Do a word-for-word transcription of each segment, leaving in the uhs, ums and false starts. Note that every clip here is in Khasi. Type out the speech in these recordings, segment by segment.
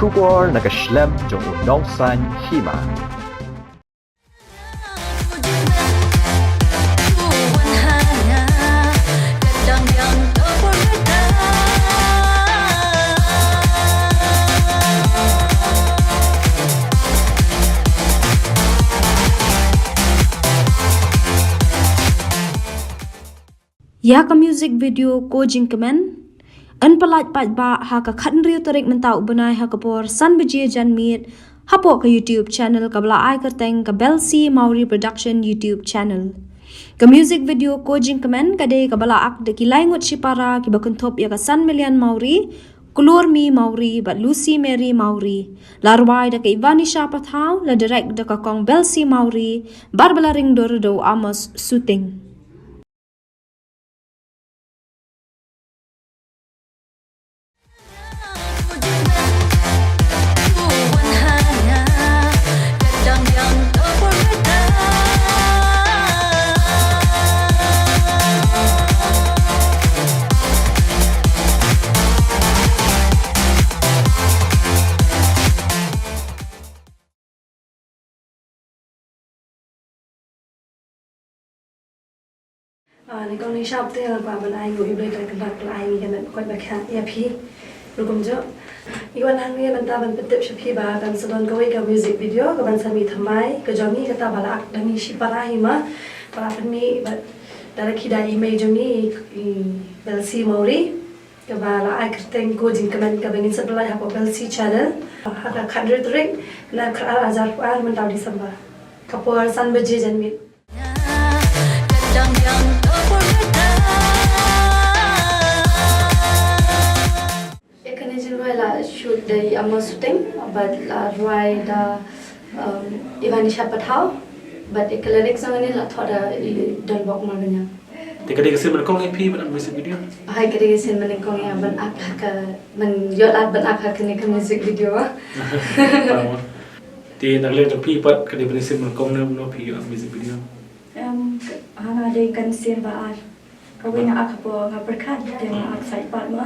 Khubor na ka shlem jong u nongsan hima. Ïa ka music video Ko Jingkmen yn pyllait paidbah ha ka khathynriew tarik mynta u bnai ha ka por san baje janmiet hapoh ka YouTube channel kaba la ai kyrteng ka Belsi Mawrie Production YouTube channel. Ka music video Ko Jingkmen ka dei kaba la ak da ki lai ngut shipara kiba kynthup ïa ka San Million Mawrie, Klur Mi Mawrie bad Lucy Mary Mawrie. La rwai da ka Ivanisha Pathaw, la direct da ka Kong Belsi Mawrie, bad ba la ring dur da u Amos Suting. Ah, nyngkong nyngshap te nga kwah ban ai nguh ïa U Blei da ka dak la ai ngi ka met koit ba kha ïa phi. Ruh kumjuh, ngi wan hangne mynta ban pyntip sha phi ba kan sa don kawei ka music video kaban sa mih thymmai ka jong ngi, kata ba la ak da ngi shipara hi ma, ba la pynmih bad da la khie da i mei jong ngi, i Belsi Mawrie. Kaba la ai kyrteng Ko Jingkmen kaba ngin sa pyllait hapoh Belsi Channel ha ka khathynriew tarik na khatar hajar arphew ar mynta u December. Ka por san baje janmiet. Ïa kane ka jingrwai la shoot da i Amos Suting bad la rwai da, um, Ivanisha Pathaw bad ïa ka lyrics jong kane la thoh da i Donbok Marbaniang. Te ka dei ka sien ba nyngkong ïa phi ban ak music video? Hai, ka dei ka sien ba nyngkong ïa ban ak ha ka, ban ïoh lad ban ak ha kane ka music video. Te na ka liang jong phi pat ka dei ban sien ba nyngkong ne phi ïoh ak music video? Em, ha nga dei ka sien ba ar. Kawei nga ak hapoh nga pyrkhat te nga ak sait pat ma.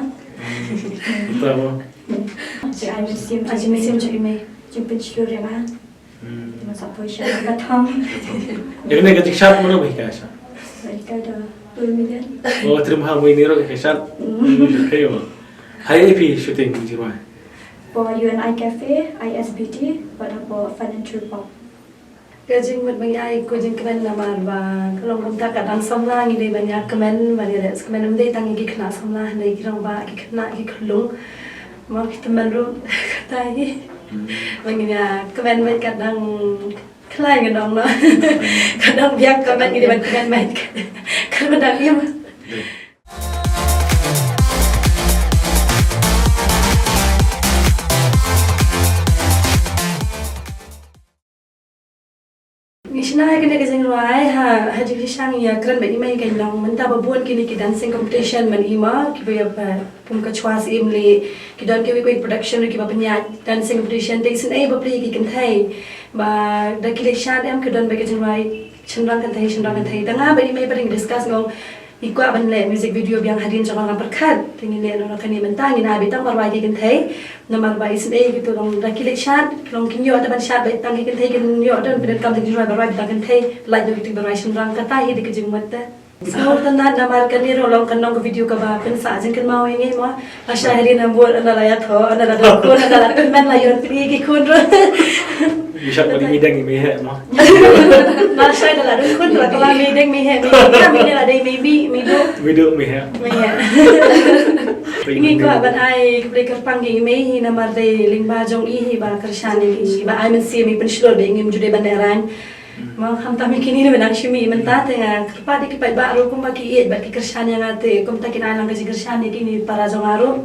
Te ai mynsiem, ai mynsiem jong i mei jingpynshlur ïa nga. Hmm. Te nga sa poi sha ka thong. Ïa kane ka jingshad mano ba hikai sha? Ba hikai da Trimha Moini. Oh, Trimha Moini ruh hikai shad. Hmm. Hai, oh. Hai, ïa phi shooting ka jingrwai? Hapoh U N I Cafe, I S B T, bad hapoh Fun and True Pop. Ka jingmut ba ngi ai Ko Jingkmen namar ba ka long kumta ka dang samla, ngi dei ban ïa kmen, ban ïa leh kmen, ym dei tang ki khynnah samla, hynrei ki rangbah, ki khynnah, ki khyllung. Mo ki tymmen ruh, kata hi. Hmm. Ba ngin ïa kmen bad ka dang khlaiñ ka dang noh. Ka dang biang kmen, ngi dei ban kmen bad ka dang im. Ngi shna ïa kane ka jingrwai ha, ha jingshisha ngi ïa kren bad i mei ka long mynta ba bun kine ki dancing competition ban i ma, kiba ïa ba pum ka chwa siem leh, ki don kiwei kiwei production ruh kiba pynïaid dancing competition, te isynei ba plie ki kynthei. Ba da ki leh shad em, ki don ba ka jingrwai shynrang kynthei, shynrang kynthei. Te nga bad i mei pat ngi discuss, nga ong ngi kwah ban leh music video biang hadien jong ka pyrkhat. Te ngi leh noh kane mynta, ngin ai beit tang ba rwai ki kynthei. Namar ba isynei kito long da ki leh shad, ki long kin ïoh te ban shad beit tang ki kynthei, kin ïoh te ban pyndonkam da ki jingrwai ba rwai beit tang kynthei, lait noh kito ba rwai shynrang, kata hi dei ka jingmut te. Sngewtynnat namar kane ruh long, kan long ka video kaba pynsah jingkynmaw ïa ngi mo. Lashai hadien nambur ynda la ïathoh, ynda la don khun, ynda la kynmen la ïoh pyni ki khun ruh. Ngi shad ba dei mei deng mei heh mo. Lashai da la don khun la kaba mei deng mei heh, mei deng mei heh, la dei mei mih, mei duh. Mei duh mei heh. Mei heh. Ngi kwah ban ai khublei kyrpang ïa i mei hi namar dei lyngba jong i hi ba kyrshan ïa ngi, ba ai mynsiem ïa ngi, pynshlur ba ngim ju dei ban lehrain. Mo, khamtam ïa kine ba nang shim ïa i mynta te nga kyrpad ïa ki paidbah ruh kumba ki ïeit bad ki kyrshan ïa nga te kumta kin ai lang ka jingkyrshan ïa kine para jong nga ruh.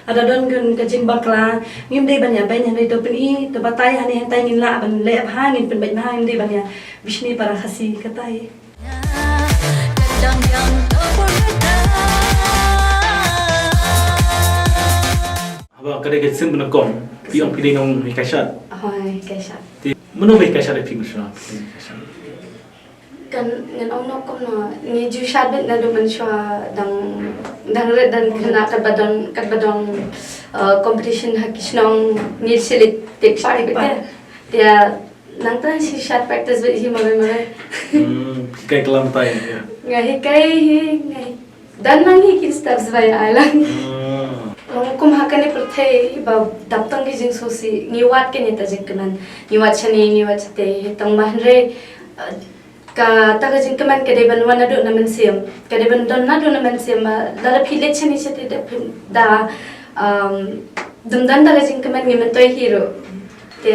Lada don ka jingbakla ngim dei ban ïa beiñ, hynrei to pyni, to batai, hane hangtai ngin lah ban leh bha, ngin pynbeit bha, ngim dei ban ïa bishni para Khasi, kata hi. Haba ka dei ka sien ba nyngkong, phi ong phi dei nong hikai shad? Hooid, hikai shad. Te mano ba hikai shad ïa phi, mano ba hikai shad? Kan ngan ong noh kumno, ngi ju shad beit naduh mynshuwa dang, dang rit dang khynnah katba don, katba don, uh, competition ha ki shnong ngi select pick part beit. Te nangta ngi shad practice beit hi marwei marwei. Hmm, hikai klam tai, ya. Nga hikai hi, nga hi. Don nang hi ki steps ba ïa ai lang. Hmm. Long kum ha kane pyrthei ba dap tang ki jingsngewsih, ngi wad kane ta jingkmen. Ngi wad shane, ngi wad shate, hi tang ba hynrei, uh, kata ka jingkmen ka dei ban wan naduh na mynsiem, ka dei ban don naduh na mynsiem, ba lada phi leit shane shate da, da, um, dum don ta ka jingkmen ngim myntoi hi ruh. Te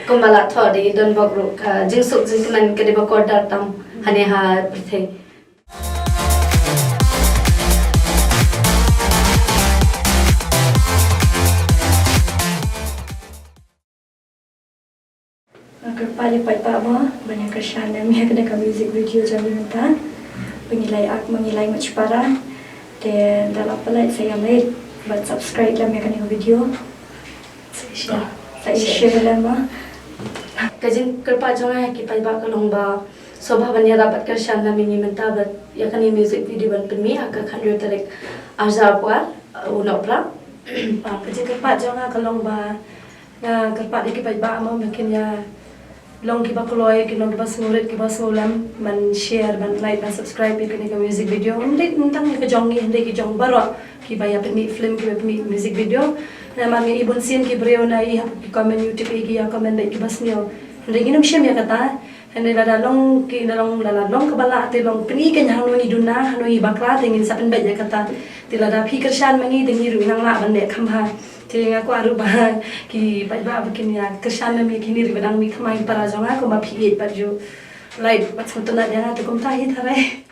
kumba la thoh da i Donbok ruh, ka jingsuk jingkmen ka dei ba kordor tam hane ha pyrthei. Nga kyrpad ïa phi paidbah mo ban ïa kyrshan lem ïa kane ka music video jong ngi mynta. Ba ngi la ïa ak ma ngi la ïa ngut shipara. Te lada la pynlait sa ïa like bad subscribe lem ïa kane ka video. Sa ïa share. Sa ïa share lem mo. Ka jingkyrpad jong nga ïa ki paidbah ka long ba sngewbha ban ïarap bad kyrshan lem ïa ngi mynta bad ïa kane music video ban pynmih ha ka khathynriew tarik arhajar arphew ar, uh, u Nohprah. Ah, ka jingkyrpad jong nga ka long ba nga kyrpad ïa ki paidbah mo ba kin ïa long kiba kloi, kin long kiba sngewrit, kiba sngewlem ban share, ban like, ban subscribe ïa kane ka music video. Ym dei tang ïa ka jong ngi, hynrei ki jong baroh kiba ïa pynmih film, kiba pynmih music video. Namar ngi i bunsien ki briew na i ha ki comment YouTube i ki ïa comment beit kiba sniew. Hynrei ngin ym shem ïa kata. Hynrei lada long ki, lada long, lada long kaba lah te long pyni kein hangno ngi duna, hangno ngi bakla te ngin sa pynbeit ïa kata. Te lada phi kyrshan ma ngi te ngi ruh ngi nang lah ban leh kham bha. Te nga kwah ruh ba ki paidbah ba kin ïa kyrshan lem ïa kine ruh ba dang mih thymmai para jong nga kumba phi ïeit bad ju like bad sngewtynnat ïa nga te kumta hi tharai.